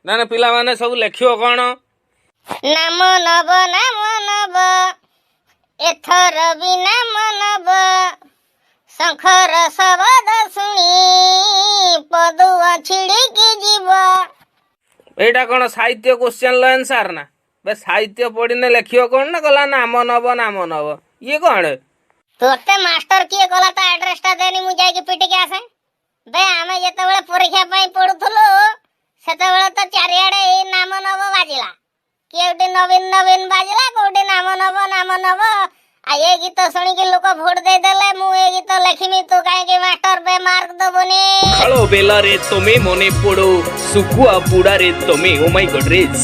ନା ପିଲାମାନେ ସବୁ ଲେଖିବ କ'ଣ? ନାମ ନବ, ନାମ ନବ, ଏଥର ବି ନାମ ନବ। ଶଙ୍ଖର ଶବଦ ଶୁଣି ପଦୁଆ ଛିଡ଼ିକି ଯିବ। ଏଇଟା କ'ଣ ସାହିତ୍ୟ କୋଶ୍ଚେନ୍ର ଆନ୍ସାର୍ ନା ବେ? ସାହିତ୍ୟ ପଢ଼ିନେ ଲେଖିବ କ'ଣ ନା ଗଲା ନାମ ନବ, ନାମ ନବ, ଇଏ କ'ଣ? ତୋତେ ମାଷ୍ଟର କିଏ କଲା ତା ଆଡ୍ରେସଟା ଦେନି, ମୁଁ ଯାଇକି ପିଟିକି ଆସେ। ବେ, ଆମେ ଯେତେବେଳେ ପରୀକ୍ଷା ପାଇଁ ପଢୁଥିଲୁ, ସେତେବେଳେ ତ ଚାରିଆଡେ ଏଇ ନାମ ନବ ବାଜିଲା। କେଉଁଠି ନବୀନ ନବୀନ ବାଜିଲା, କୋଉଠି ନାମ ନବ ନାମ ନବ। ଆଉ ଏ ଗୀତ ଶୁଣିକି ଲୋକ ଭୋଟ ଦେଇଦେଲେ। ମୁଁ ଏ ଗୀତ ଲେଖିମି, ତୁ କାହିଁକି ମାଷ୍ଟର ବେ ମାର୍କ ଦବୁନି? ପଖାଳ ବେଲାରେ ତମେ ମନେ ପଡ, ଶୁଖୁଆ ପୁଡାରେ ତମେ, ଓ ମାଇ ଗଡରେଜ।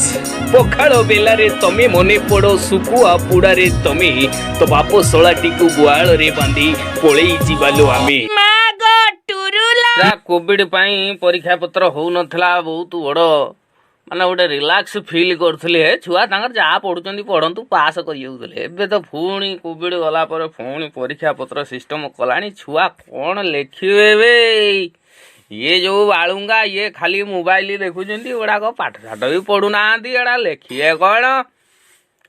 ପଖାଳ ବେଲାରେ ତମେ ମନେ ପଡ, ଶୁଖୁଆ ପୁଡାରେ ତମେ, ତ ବାପ ଶଳାଟିକୁ ଗୁହାଳରେ ବାନ୍ଧି ପଳେଇ ଯିବାଲୋ ଆମେ। ଯା କୋଭିଡ ପାଇଁ ପରୀକ୍ଷା ପତ୍ର ହଉନଥିଲା, ବହୁତ ବଡ଼ ମାନେ ଗୋଟେ ରିଲାକ୍ସ ଫିଲ୍ କରୁଥିଲେ। ଛୁଆ ତାଙ୍କର ଯାହା ପଢୁଛନ୍ତି ପଢନ୍ତୁ, ପାସ୍ କରିଯାଉଥିଲେ। ଏବେ ତ ପୁଣି କୋଭିଡ ଗଲା ପରେ ପୁଣି ପରୀକ୍ଷା ପତ୍ର ସିଷ୍ଟମ କଲାଣି। ଛୁଆ କ'ଣ ଲେଖିବେ ଏବେ? ଇଏ ଯୋଉ ବାଳୁଙ୍ଗା, ଇଏ ଖାଲି ମୋବାଇଲ ଦେଖୁଛନ୍ତି, ଏଗୁଡ଼ାକ ପାଠ ସାଠ ବି ପଢୁନାହାନ୍ତି, ଏଗୁଡ଼ା ଲେଖିବେ କ'ଣ?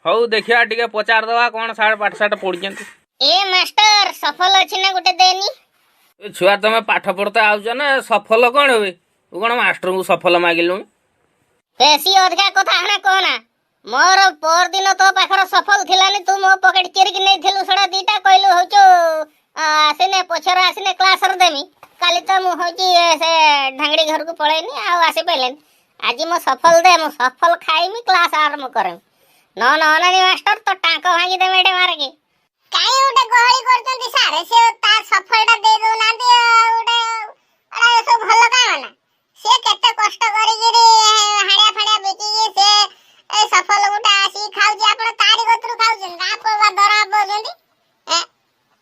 ହଉ ଦେଖିବା, ଟିକେ ପଚାରିଦେବା କ'ଣ ସାର୍ ପାଠ ସାଠ ପଢିଛନ୍ତି। ଏ ମାଷ୍ଟର, ସଫଲ ଅଛି ନା ଗୋଟେ ଦେନି। ଏ ଛୁଆ, ତମେ ପାଠ ପଢତେ ଆଉଛ ନା, ସଫଲ କ'ଣ ଏବେ? ତୁ କ'ଣ ମାଷ୍ଟରଙ୍କୁ ସଫଲ ମାଗିଲୁଣି? ବେଶୀ ଅଧିକା କଥା ହଣା କହନା। ମୋର ପରଦିନ ତୋ ପାଖରେ ସଫଲ ଥିଲାନି? ତୁ ମୋ ପକେଟ ଚିରିକି ନେଇଥିଲୁ ସେଟା ଦିଟା। କହିଲୁ ହଉଛୁ ଆସିନେ, ପଛରେ ଆସିନେ କ୍ଲାସରେ ଦେମି। କାଲି ତ ମୁଁ ହଉଛି ସେ ଢାଙ୍ଗଡି ଘରକୁ ପଳେଇନି, ଆଉ ଆସିପାରିଲେନି। ଆଜି ମୋ ସଫଲ ଦେ, ମୁଁ ସଫଲ ଖାଇମି, କ୍ଲାସ ଆରମ୍ଭ କରିମି। ନ ଅନାନି ମାଷ୍ଟର, ତ ଟାଙ୍କ ଭାଙ୍ଗି ଦେମି ଏଠି ମାରିକି। କାଇଁ ଗୋଟେ ଗହଳି କରୁଛନ୍ତି ସାର୍? ସେ ତା ସଫଲଟା ଦେଇ ଦଉନାହାନ୍ତି ଆଉ ଗୋଟେ ଏସବୁ ଭଲ କାମ ନା? ସିଏ କେତେ କଷ୍ଟ କରିକିରି ହାଡ଼ିଆ ଫାଡ଼ିଆ ବିକିକି ସେ ଏ ସଫଲ ଗୋଟେ ଆସିକି ଖାଉଛି। ଆପଣ ତାରି କତିରୁ ଖାଉଛନ୍ତି, ଆପଣ ବା ଦରମା ପାଉଛନ୍ତି।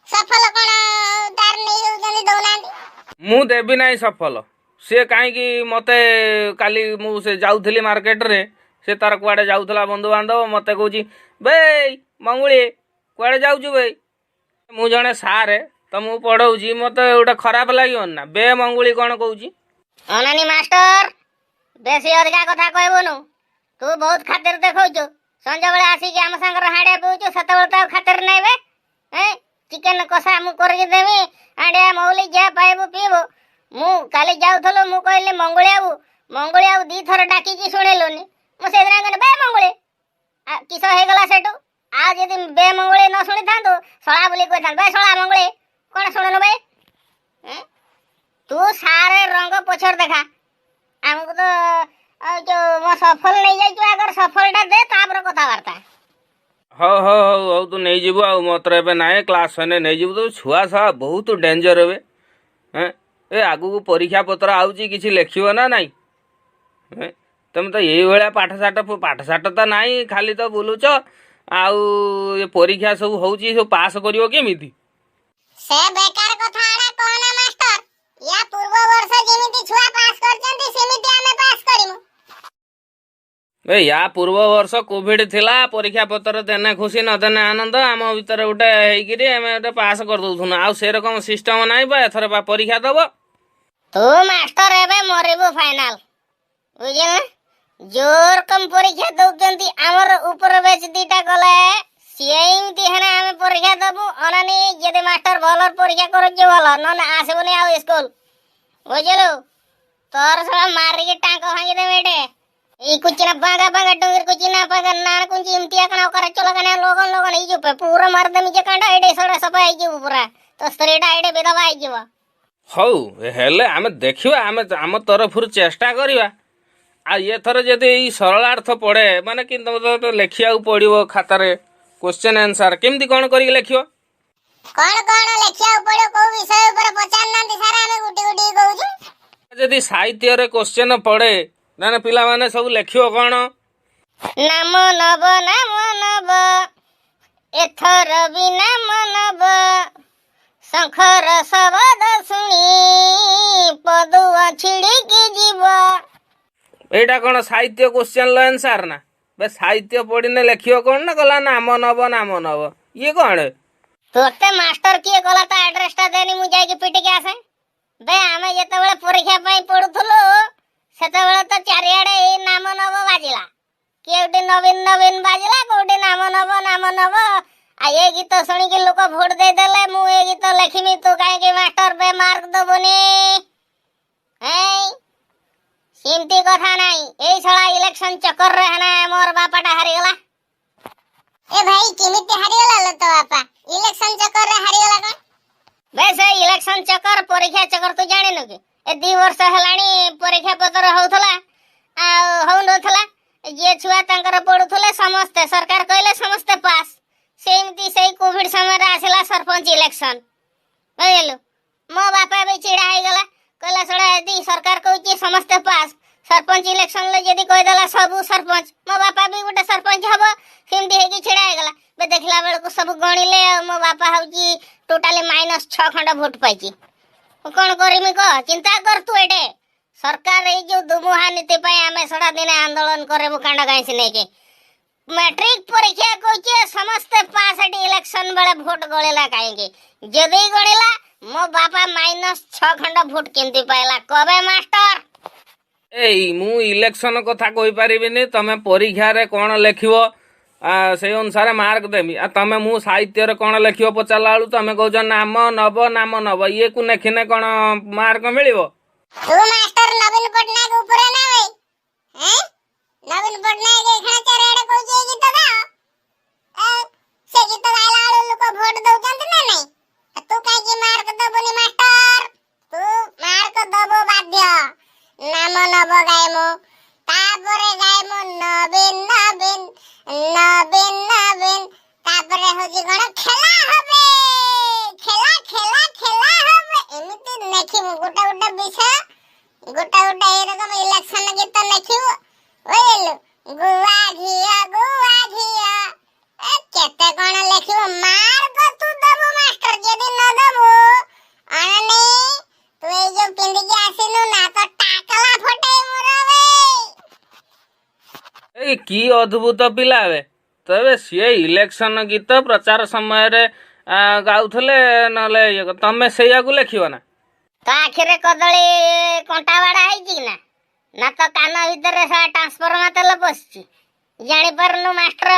ସଫଲ କଣ ତାର ନେଇଯାଉଛନ୍ତି, ଦଉନାହାନ୍ତି? ମୁଁ ଦେବି ନାହିଁ ସଫଲ। ସିଏ କାହିଁକି ମୋତେ, କାଲି ମୁଁ ସେ ଯାଉଥିଲି ମାର୍କେଟରେ, ସେ ତାର କୁଆଡ଼େ ଯାଉଥିଲା ବନ୍ଧୁବାନ୍ଧବ, ମୋତେ କହୁଛି, ବେ ମଙ୍ଗୁଳି, କୁଆଡ଼େ ଯାଉଛୁ ବେ? ମୁଁ ଜଣେ ସାରେ ତ, ମୁଁ ପଢ଼ଉଛି, ମୋତେ ଗୋଟେ ଖରାପ ଲାଗିବନି ନା? ବେ ମଙ୍ଗୁଳି କ'ଣ କହୁଛି? ଅନାନି ମାଷ୍ଟର, ବେଶୀ ଅଧିକା କଥା କହିବୁନୁ। ତୁ ବହୁତ ଖାତିର ଦେଖଉଛୁ। ସଞ୍ଜବେଳେ ଆସିକି ଆମ ସାଙ୍ଗରେ ହାଣ୍ଡିଆ ପିଉଛୁ, ସେତେବେଳେ ତ ଆଉ ଖାତିର ନାଇଁ ବେ। ଚିକେନ କଷା ମୁଁ କରିକି ଦେମି, ହାଣ୍ଡିଆ ମୌଲି ଯାହା ପାଇବୁ ପିଇବୁ। ମୁଁ କାଲି ଯାଉଥିଲୁ, ମୁଁ କହିଲି ମଙ୍ଗୁଳିଆବୁ, ମଙ୍ଗୁଳିଆବୁ, ଦିଥର ଡାକିକି ଶୁଣିଲୁନି। ମୁଁ ସେଇଦିନ କହିଲି ବେ ମଙ୍ଗୁଳି, କିସ ହେଇଗଲା ସେଠୁ? ଆଉ ଯଦି ବେ ମଙ୍ଗୁଳି ନ ଶୁଣିଥାନ୍ତୁ, ଶଳା ବୋଲି କହିଥାନ୍ତୁ। ବେ ଶଳା ମଙ୍ଗୁଳି, କ'ଣ ଶୁଣୁନୁ ବେ? ତୁ ସାରେ ରଙ୍ଗ ପଛରେ ଦେଖା ଆମକୁ ତ। ଆଉ ଯୋଉ ମୋ ସଫଲ ନେଇଯାଇଛୁ, ଆଗର ସଫଲଟା ଦେ, ତାପରେ କଥାବାର୍ତ୍ତା। ହଉ ହଉ ହଉ ହଉ, ତୁ ନେଇଯିବୁ, ଆଉ ମୋର ଏବେ ନାହିଁ, କ୍ଲାସ୍ ସରିଲେ ନେଇଯିବୁ। ତୁ ଛୁଆ ଶଳା ବହୁତ ଡେଞ୍ଜର ଏବେ। ଏ ଆଗକୁ ପରୀକ୍ଷା ପତ୍ର ଆଉଛି, କିଛି ଲେଖିବ ନା ନାଇଁ? ତମେ ତ ଏଇଭଳିଆ ପାଠ ସାଠ, ପାଠ ସାଠ ତ ନାହିଁ, ଖାଲି ତ ବୁଲୁଛ। ଆଉ ଏ ପରୀକ୍ଷା ସବୁ ହଉଛି, ସବୁ ପାସ୍ କରିବ କେମିତି? ସେ ବେକାର କଥା ଆଣା କହନା ମାଷ୍ଟର। ୟା ପୂର୍ବ ବର୍ଷ ଯେମିତି ଛୁଆ ପାସ୍ କରିଛନ୍ତି, ସେମିତି ଆମେ ପାସ୍ କରିମୁ। ଏ ୟା ପୂର୍ବ ବର୍ଷ କୋଭିଡ ଥିଲା, ପରୀକ୍ଷା ପତ୍ର ଦେନେ ଖୁସି, ନ ଦେନେ ଆନନ୍ଦ। ଆମ ଭିତରେ ଗୋଟେ ହେଇକିରି ଆମେ ଗୋଟେ ପାସ୍ କରିଦଉଥିଲୁ। ଆଉ ସେରକମ ସିଷ୍ଟମ ନାହିଁ ବା, ଏଥର ବା ପରୀକ୍ଷା ଦବ। ତୁ ମାଷ୍ଟର ଏବେ ମରିବୁ ଫାଇନାଲ, ବୁଝିଲ ନା? ଜୋର କମ ପରୀକ୍ଷା ଦଉଛନ୍ତି। ଆମର ଉପର ବ୍ୟାଚ୍ ଦିଟା ଗଲେ, ସେମିତି ହେନେ ଆମେ ପରୀକ୍ଷା ଦବୁ। ଅନାନି, ଯଦି ମାଷ୍ଟର ଭଲ ପରୀକ୍ଷା କରୁଛୁ ଭଲ, ନହେଲେ ଆସିବୁନି ଆଉ ସ୍କୁଲ, ବୁଝିଲୁ? ତୋର ଶଳା ମାରିକି ଟାଙ୍କ ଭାଙ୍ଗିଦେବେ ଏଠି। এই কুচিনা বাঁকা বাঁকা ডুঙ্গির কুচিনা বাঁকা নান কুঞ্চি ইমতিয়া কানা করে চলা কানা লোগন লোগন এই যুপে পুরা মার দেমি যে কাଣ୍ଡ ଏଇଠି ସଡ଼ା ସଫା ହେଇଯିବ ପୁରା। ତୋ ସ୍ତ୍ରୀଟା ଏଇଠି ବିଧବା ହେଇଯିବ। ହଉ ହେଲେ ଆମେ ଦେଖିବା, ଆମେ ଆମ ତରଫରୁ ଚେଷ୍ଟା କରିବା। ଆଉ ଏଥର ଯଦି ଏଇ ସରଳାର୍ଥ ପଡ଼େ, ମାନେ କିନ୍ତୁ ତ ଲେଖିବାକୁ ପଡ଼ିବ ଖାତାରେ କୋଶ୍ଚେନ୍ ଆନ୍ସର୍, କେମିତି କ'ଣ କରିକି ଲେଖିବ? କଣ କଣ ଲେଖିବାକୁ ପଡିବ, କୋଉ ବିଷୟ ଉପରେ ପଚାରୁନାହାନ୍ତି ସାର୍, ଆମେ ଗୁଟି ଗୁଟି କହୁଛୁ। ଯଦି ସାହିତ୍ୟରେ କୋଶ୍ଚେନ୍ ପଡ଼େ, ତାହେଲେ ପିଲାମାନେ ସବୁ ଲେଖିବ କ'ଣ? ନାମ ନବ, ନାମ ନବ, ଏଥର ବି ନାମ ନବ। ଶଙ୍ଖର ଶବଦ ଶୁଣି ପଦୁଆ ଛିଡ଼ିକି ଯିବ। ଏଇଟା କ'ଣ ସାହିତ୍ୟ କୋଶ୍ଚେନ୍ର ଆନ୍ସର୍ ନା ବେ? ସାହିତ୍ୟ ପଢ଼ିନେ ଲେଖିବ କ'ଣ ନା ଗଲା ନାମ ନବ, ନାମ ନବ, ଇଏ କ'ଣ? ତୋତେ ମାଷ୍ଟର କିଏ କଲା ତା ଆଡ୍ରେସଟା ଦେନି, ମୁଁ ଯାଇକି ପିଟିକି ଆସେ। ବେ, ଆମେ ଯେତେବେଳେ ପରୀକ୍ଷା ପାଇଁ ପଢୁଥିଲୁ, ସେତେବେଳେ ତ ଚାରିଆଡେ ଏଇ ନାମ କେଉଁଠି ନବୀନ ନବୀନ ବାଜିଲା, କୋଉଠି ନାମ ନବ ନାମ ନବ। ଆଉ ଏ ଗୀତ ଶୁଣିକି ଲୋକ ଭୋଟ ଦେଇଦେଲେ। ମୁଁ ଏ ଗୀତ ଲେଖିମି, ତୁ କାହିଁକି ମାଷ୍ଟର ବେ ମାର୍କ ଦବୁନି? ଏଇ ସେମିତି କଥା ନାଇଁ। ଏଇ ଶଳା ଇଲେକ୍ସନ ଚକ୍କରରେ ହେନା ମୋର ବାପାଟା ହାରିଗଲା। ଏ ଭାଇ, କେମିତି ହାରିଗଲା ଲୋ ତୋ ବାପା? ଇଲେକ୍ସନ ଚକ୍କରରେ ହାରିଗଲା କଣ? ବେ, ସେ ଇଲେକ୍ସନ ଚକ୍କର, ପରୀକ୍ଷା ଚକ୍କର ତୁ ଜାଣିନୁ କି? ଏ 2 ବର୍ଷ ହେଲାଣି ପରୀକ୍ଷା ପତ୍ର ହଉଥିଲା ଆଉ ହଉନଥିଲା। ଯିଏ ଛୁଆ ତାଙ୍କର ପଢୁଥିଲେ ସମସ୍ତେ, ସରକାର କହିଲେ ସମସ୍ତେ ପାସ୍। ସେମିତି ସେଇ କୋଭିଡ ସମୟରେ ଆସିଲା ସରପଞ୍ଚ ଇଲେକ୍ସନ, ବୁଝିଲୁ? ମୋ ବାପା ବି ଛିଡା ହେଇଗଲା। କହିଲା, ଶୁଣ, ଯଦି ସରକାର କହୁଛି ସମସ୍ତେ ପାସ୍, ସରପଞ୍ଚ ଇଲେକ୍ସନରେ ଯଦି କହିଦେଲା ସବୁ ସରପଞ୍ଚ, ମୋ ବାପା ବି ଗୋଟେ ସରପଞ୍ଚ ହବ। ସେମିତି ହେଇକି ଛିଡା ହେଇଗଲା। ବେ, ଦେଖିଲା ବେଳକୁ ସବୁ ଗଣିଲେ ଆଉ ମୋ ବାପା ହଉଛି ଟୋଟାଲି -6 ଖଣ୍ଡ ଭୋଟ ପାଇଛି। ମୁଁ କଣ କରିମି କହ? ଚିନ୍ତା କର ତୁ। ଏଟେ ସରକାର ଏଇ ଯୋଉ ଦୁମୁହା ନୀତି ପାଇଁ ଆମେ ସଡ଼ା ଦିନେ ଆନ୍ଦୋଳନ କରିବୁ କାଣ୍ଡ ଗାଇଁସି ନେଇକି। ମାଟ୍ରିକ ପରୀକ୍ଷା କହୁଛି ସମସ୍ତେ ପାସ୍, ଏଠି ଇଲେକ୍ସନ ବେଳେ ଭୋଟ ଗଣିଲା କାହିଁକି? ଯଦି ଗଣିଲା, ମୋ ବାପା -6 ଖଣ୍ଡ ଭୋଟ କେମିତି ପାଇଲା କବେ ମାଷ୍ଟର? ଏଇ, ମୁଁ ଇଲେକ୍ସନ କଥା କହିପାରିବିନି। ତମେ ପରୀକ୍ଷାରେ କ'ଣ ଲେଖିବ, ସେଇ ଅନୁସାରେ ମାର୍କ ଦେମି। ଆଉ ତମେ ମୁଁ ସାହିତ୍ୟରେ କ'ଣ ଲେଖିବ ପଚାରିଲା ବେଳକୁ ତମେ କହୁଛ ନାମ ନବ ନାମ ନବ। ଇଏକୁ ଲେଖିନେ କ'ଣ ମାର୍କ ମିଳିବ? ତୁ ମାଷ୍ଟର ନବୀନ ପଟ୍ଟନାୟକ ଉପରେ ନା ଭାଇ? ହେଁ, ନବୀନ ପଟ୍ଟନାୟକ ଏଖାନେ ଚାରିଆଡେ କହୁଛି ଏଇ ଗୀତ ଗାଅ। ସେ ଗୀତ ଗାଇଲା ବେଳୁ ଲୋକ ଭୋଟ ଦଉଛନ୍ତି ନା ନାଇଁ? ଆଉ ତୁ କାହିଁକି ମାର୍କ ଦବୁନି ମାଷ୍ଟର? ତୁ ମାର୍କ ଦବୁ ବାଧ୍ୟ। ନାମ ନବ ଗାଇମୁ, ତାପରେ ଗାଇମୁ ନବୀନ ନବୀନ ନବୀନ ନବୀନ। ତାପରେ ହଉଛି କଣ, ଖେଲା হবে ଖେଲା ଖେଲା ଖେଲା হবে, ଏମିତି ଲେଖିବୁ। ଗୋଟେ ଗୋଟେ ବିଷୟ, ଗୋଟେ ଗୋଟେ ଏରକମ ଇଲେକ୍ସନ ଗୀତ ଲେଖିବୁ, ବୁଝିଲୁ? ଗୁଆ ଘିଅ ଗୁଆ ଘିଅ, ଏ କେତେ କଣ ଲେଖିବୁ। ମାର୍କ ତୁ ଦବୁ ମାଷ୍ଟର। ଯଦି ନ ଦବୁ, ଅଣନି ତୁ ଏଇ ଯୋଉ ପିନ୍ଧିକି ଆସିନୁ ନା, ତ ଟାକଲା ଫଟେଇ ମୋର ବେ। ଏଇ, କି ଅଦ୍ଭୁତ ପିଲା ଏବେ। ତେବେ ସିଏ ଇଲେକ୍ସନ ଗୀତ ପ୍ରଚାର ସମୟରେ ଗାଉଥିଲେ, ନହେଲେ ଇଏ ତମେ ସେଇଆକୁ ଲେଖିବ ନା? ତ ଆଖିରେ କଦଳୀ କଣ୍ଟା ବାଡା ହେଇଛି କି ନା, ନା ତ କାନ ଭିତରେ ଶଳା ଟ୍ରାନ୍ସଫର୍ମର ତେଲ ପଶିଛି, ଜାଣିପାରୁନୁ ମାଷ୍ଟର?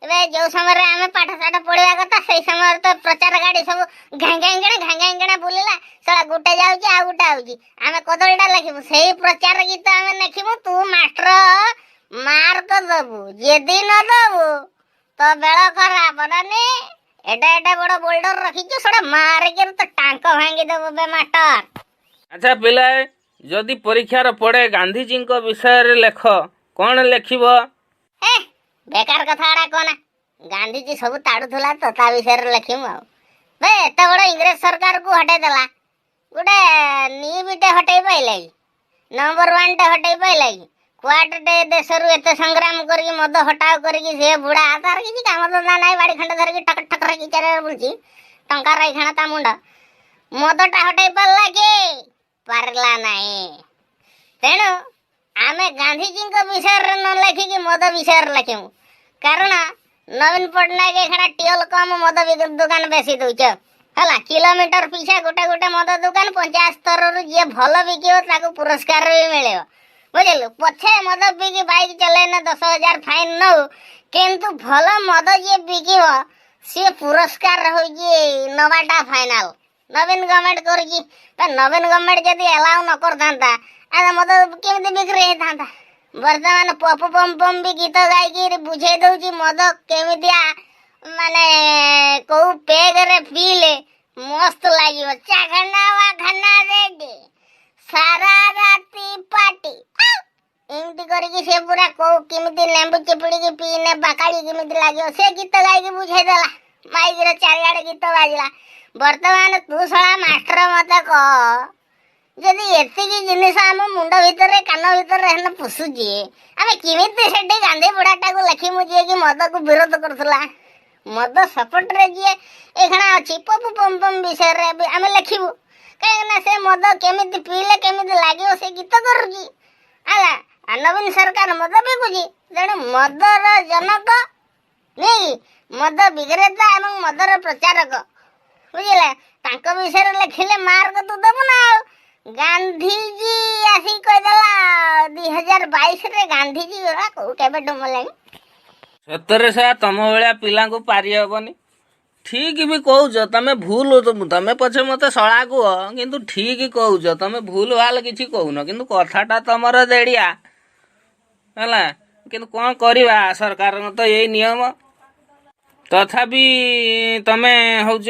ଏବେ ଯୋଉ ସମୟରେ ଆମେ ପାଠ ସାଠ ପଢିବା କଥା, ସେଇ ସମୟରେ ତ ପ୍ରଚାର ଗାଡି ସବୁ ଘାଇଁ ଘାଇଁ କିଣା ଘାଇଁ ଘାଇଁ କିଣା ବୁଲିଲା। ଶଳା ଗୋଟେ ଯାଉଛି ଆଉ ଗୋଟେ ଆଉଛି। ଆମେ କଦଳୀଟା ଲେଖିବୁ, ସେଇ ପ୍ରଚାର ଗୀତ ଆମେ ଲେଖିବୁ। ତୁ ମାଷ୍ଟର ମାର୍କ ଦବୁ। ଯଦି ନ ଦବୁ ତ ବେଳ ଖରାପ ନାନି। ଏଟା ଏଟା ବଡ ବୋଲ୍ଡର ରଖିଛୁ, ସେଟା ମାରିକିରି ତ ଟାଙ୍କ ଭାଙ୍ଗି ଦେବୁ ବେ ମାଷ୍ଟର। ଆଚ୍ଛା ପିଲାଏ, ଯଦି ପରୀକ୍ଷାରେ ପଡ଼େ ଗାନ୍ଧିଜୀଙ୍କ ବିଷୟରେ ଲେଖ, କ'ଣ ଲେଖିବ? ହେ, ବେକାର କଥା ଗୁଡା କହନା। ଗାନ୍ଧିଜୀ ସବୁ ତାଡୁଥିଲା ତ, ତା ବିଷୟରେ ଲେଖିବୁ ଆଉ। ବେ, ଏତେ ବଡ ଇଂରେଜ ସରକାରକୁ ହଟେଇ ଦେଲା, ଗୋଟେ ନିବିଟେ ହଟେଇ ପାଇଲା କି? ନମ୍ବର ୱାନ୍ ଟେ ହଟେଇ ପାଇଲା କି? କୁଆଡ଼େ ଦେଶରୁ ଏତେ ସଂଗ୍ରାମ କରିକି ମଦ ହଟାଅ କରିକି, ସେ ବୁଢା ତାର କିଛି କାମ ଧନ୍ଦା ନାହିଁ, ବାଡ଼ି ଖଣ୍ଡେ ଧରିକି ଠକ ଠକ ହେଇକି ଚାରିଆଡ଼େ ବୁଲୁଛି, ଟଙ୍କା ରଇଖାନା ତା ମୁଣ୍ଡ। ମଦଟା ହଟେଇ ପାରିଲା କି? ପାରିଲା ନାହିଁ। ତେଣୁ ଆମେ ଗାନ୍ଧିଜୀଙ୍କ ବିଷୟରେ ନ ଲେଖିକି ମଦ ବିଷୟରେ ଲେଖିବୁ। କାରଣ ନବୀନ ପଟ୍ଟନାୟକ ଏখানে ଟିଅଲ କମ, ମଦ ଦୋକାନ ବେଶୀ ଦଉଛ। ହେଲା, କିଲୋମିଟର ପିଛା ଗୋଟେ ଗୋଟେ ମଦ ଦୋକାନ। ପଞ୍ଚାୟତ ସ୍ତରରୁ ଯିଏ ଭଲ ବିକିବ ତାକୁ ପୁରସ୍କାର ବି ମିଳିବ, ବୁଝିଲୁ? ପଛେ ମଦ ପିଇକି ବାଇକ୍ ଚଲେଇନେ 10,000 ଫାଇନ୍ ନଉ, କିନ୍ତୁ ଭଲ ମଦ ଯିଏ ବିକିବ ସିଏ ପୁରସ୍କାର ହଉଛି ନବାଟା ଫାଇନାଲ। ନବୀନ ଗଭର୍ଣ୍ଣମେଣ୍ଟ କରୁଛି ତ। ନବୀନ ଗଭର୍ଣ୍ଣମେଣ୍ଟ ଯଦି ଏଲାଉ ନ କରିଥାନ୍ତା, ଆରେ ମଦ କେମିତି ବିକ୍ରି ହେଇଥାନ୍ତା? ବର୍ତ୍ତମାନ ପପୁ ପମ୍ ପମ୍ ବି ଗୀତ ଗାଇକି ବୁଝେଇ ଦଉଛି ମଦ କେମିତିଆ, ମାନେ କୋଉ ପେଗରେ ପିଇଲେ ମସ୍ତ ଲାଗିବ। ଚାଖନା ବାଖନା ରେଡି, ସାରା ରାତି ପାର୍ଟି, ଏମିତି କରିକି ସେ ପୁରା କୋଉ କେମିତି ଲେମ୍ବୁ ଚିପୁଡ଼ିକି ପିଇନେ ବାକାଳି କେମିତି ଲାଗିବ, ସେ ଗୀତ ଗାଇକି ବୁଝେଇ ଦେଲା। ମାଇକିର ଚାରିଆଡେ ଗୀତ ବାଜିଲା। ବର୍ତ୍ତମାନ ତୁ ଶଳା ମାଷ୍ଟର ମତେ କହ, ଯଦି ଏତିକି ଜିନିଷ ଆମ ମୁଣ୍ଡ ଭିତରେ କାନ ଭିତରେ ହେଲେ ପଶୁଛି, ଆମେ କେମିତି ସେଠି ଗାନ୍ଧୀ ବୁଢ଼ାଟାକୁ ଲେଖିମୁ, ଯିଏକି ମଦକୁ ବିରୋଧ କରୁଥିଲା? ମଦ ସପୋର୍ଟରେ ଯିଏ ଏଖଣା ଅଛି, ପପୁ ପମ୍ ପମ୍ ବିଷୟରେ ବି ଆମେ ଲେଖିବୁ। କାହିଁକି ନା ସେ ମଦ କେମିତି ପିଇଲେ କେମିତି ଲାଗିବ ସେ ଗୀତ କରୁଛି। ହେଲା, ଆଉ ନବୀନ ସରକାର ମଦ ବିକୁଛି। ତେଣୁ ମଦର ଜନକ ନାଇଁ, ମଦ ବିକ୍ରେତା ଏବଂ ମଦର ପ୍ରଚାରକ, ବୁଝିଲେ? ତାଙ୍କ ବିଷୟରେ ଲେଖିଲେ ମାର୍କ ତୁ ଦବୁ ନା ଆଉ? ଗାନ୍ଧିଜୀ ଆସିକି କହିଦେଲା 2022ରେ। ଗାନ୍ଧିଜୀ କୋଉ କେବେଠୁ ମଲେଣି। ସତରେ ସେ ତମ ଭଳିଆ ପିଲାଙ୍କୁ ପାରିହବନି। ଠିକ ବି କହୁଛ ତମେ, ଭୁଲ ତମେ ପଛେ ମତେ ଶଳା କୁହ, କିନ୍ତୁ ଠିକ କହୁଛ ତମେ। ଭୁଲ ଭାଲ କିଛି କହୁନ, କିନ୍ତୁ କଥାଟା ତମର ଦେଡ଼ିଆ ହେଲା। କିନ୍ତୁ କ'ଣ କରିବା, ସରକାରଙ୍କ ତ ଏଇ ନିୟମ। ତଥାପି ତମେ ହଉଛ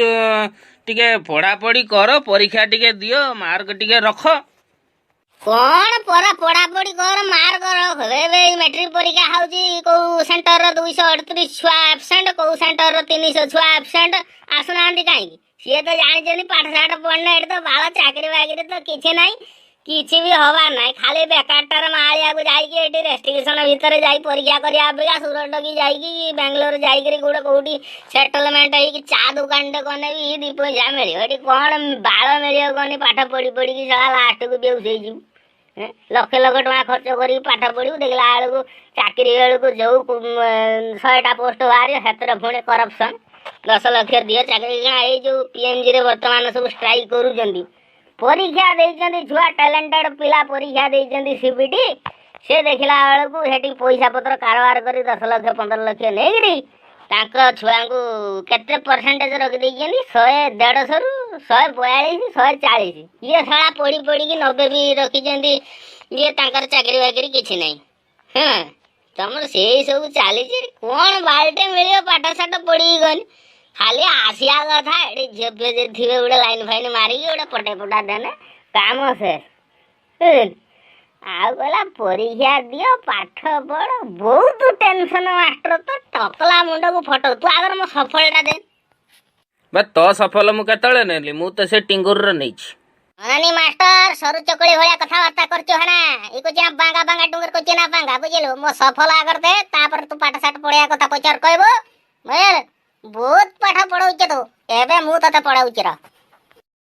ଟିକେ ପଢ଼ାପଢ଼ି କର, ପରୀକ୍ଷା ଟିକେ ଦିଅ, ମାର୍କ ଟିକେ ରଖ। କଣ ପରା ପଢାପଢି କର, ମାର୍କ ରଖ। ଏବେ ଏଇ ମେଟ୍ରିକ ପରୀକ୍ଷା ହଉଛି, କୋଉ ସେଣ୍ଟରର 238 ଛୁଆ ଆବସେଣ୍ଟ, କୋଉ ସେଣ୍ଟରର 300 ଛୁଆ ଆବସେଣ୍ଟ। ଆସୁନାହାନ୍ତି କାହିଁକି? ସିଏ ତ ଜାଣିଛନ୍ତି ପାଠ ସାଠ ପଢିନେ ଏଠି ତ ବାଳ ଚାକିରି ବାକିରି ତ କିଛି ନାହିଁ, କିଛି ବି ହବାର ନାହିଁ। ଖାଲି ବେକାରଟାରେ ମାଳିଆକୁ ଯାଇକି ଏଠି ରେଷ୍ଟ୍ରିକ୍ସନ ଭିତରେ ଯାଇ ପରୀକ୍ଷା କରିବା ଅପେକ୍ଷା ସୁରଟ କି ଯାଇକି, ବାଙ୍ଗାଲୋର ଯାଇକିରି ଗୋଟେ କୋଉଠି ସେଟଲମେଣ୍ଟ ହେଇକି ଚା ଦୋକାନଟେ କନେ ବି ଦି ପଇସା ମିଳିବ। ଏଠି କଣ ବାଳ ମିଳିବ କହନି? ପାଠ ପଢି ପଢିକି ଶଳା ଲାଷ୍ଟକୁ ବେଉସ ହେଇଯିବୁ। ଲକ୍ଷ ଲକ୍ଷ ଟଙ୍କା ଖର୍ଚ୍ଚ କରିକି ପାଠ ପଢିବୁ, ଦେଖିଲା ବେଳକୁ ଚାକିରି ବେଳକୁ ଯୋଉ 100ଟା ପୋଷ୍ଟ ବାହାରିବ, ସେଥିରେ ପୁଣି କରପସନ, 10 ଲକ୍ଷ ଦିଅ ଚାକିରି। ଏଇ ଯୋଉ ପିଏମଜିରେ ବର୍ତ୍ତମାନ ସବୁ ଷ୍ଟ୍ରାଇକ୍ କରୁଛନ୍ତି, ପରୀକ୍ଷା ଦେଇଛନ୍ତି ଛୁଆ, ଟ୍ୟାଲେଣ୍ଟେଡ ପିଲା ପରୀକ୍ଷା ଦେଇଛନ୍ତି ସିବିଟି, ସେ ଦେଖିଲା ବେଳକୁ ସେଠି ପଇସା ପତ୍ର କାରବାର କରି 10 ଲକ୍ଷ 15 ଲକ୍ଷ ନେଇକିରି ତାଙ୍କ ଛୁଆଙ୍କୁ କେତେ ପରସେଣ୍ଟେଜ ରଖିଦେଇଛନ୍ତି, 100 150ରୁ 142, 140। ଇଏ ଶଳା ପଢି ପଢିକି 90 ବି ରଖିଛନ୍ତି, ଇଏ ତାଙ୍କର ଚାକିରି ବାକିରି କିଛି ନାହିଁ। ହଁ, ତମର ସେଇ ସବୁ ଚାଲିଛି। କଣ ବାଲଟେ ମିଳିବ ପାଠ ସାଠ ପଢିକି ଗନି? ଖାଲି ଆସିବା କଥା, ଏଠି ଝିଅ ଫିଅ ଯଦି ଥିବେ ଗୋଟେ ଲାଇନ ଫାଇନ ମାରିକି ଗୋଟେ ପଟେ ପଟା ଦେନେ କାମ ଶେଷ, ବୁଝିଲୁ? ଆଉ କହିଲା ପରୀକ୍ଷା ଦିଅ, ପାଠ ପଢ, ବହୁତ ଟେନସନ। ମାଷ୍ଟର ତ ଟକଲା ମୁଣ୍ଡକୁ ଫଟୋ। ତୁ ଆଗରେ ମୋ ସଫଳଟା ଦେ। ବା, ତୋ ସଫଲ ମୁଁ କେତେବେଳେ ନେଲି? ମୁଁ ତ ସେ ଟିଙ୍ଗୁରରେ ନେଇଛି। ଅନାନି ମାଷ୍ଟର, ସରୁ ଚକୁଳି ଭଳିଆ କଥାବାର୍ତ୍ତା କରୁଛୁ ହନା। ଇ କହୁଛି ନା ବାଙ୍ଗା ବାଙ୍ଗା ଡୁଙ୍ଗର କହୁଛି ନା ବାଙ୍ଗା, ବୁଝିଲୁ? ମୋ ସଫଲ ଆଗରେ ଦେ, ତାପରେ ତୁ ପାଠ ସାଠ ପଢିବା କଥା ପଚାର କହିବୁ, ବୁଝିଲୁ? ବହୁତ ପାଠ ପଢଉଛୁ ତୁ, ଏବେ ମୁଁ ତତେ ପଢଉଛି ର।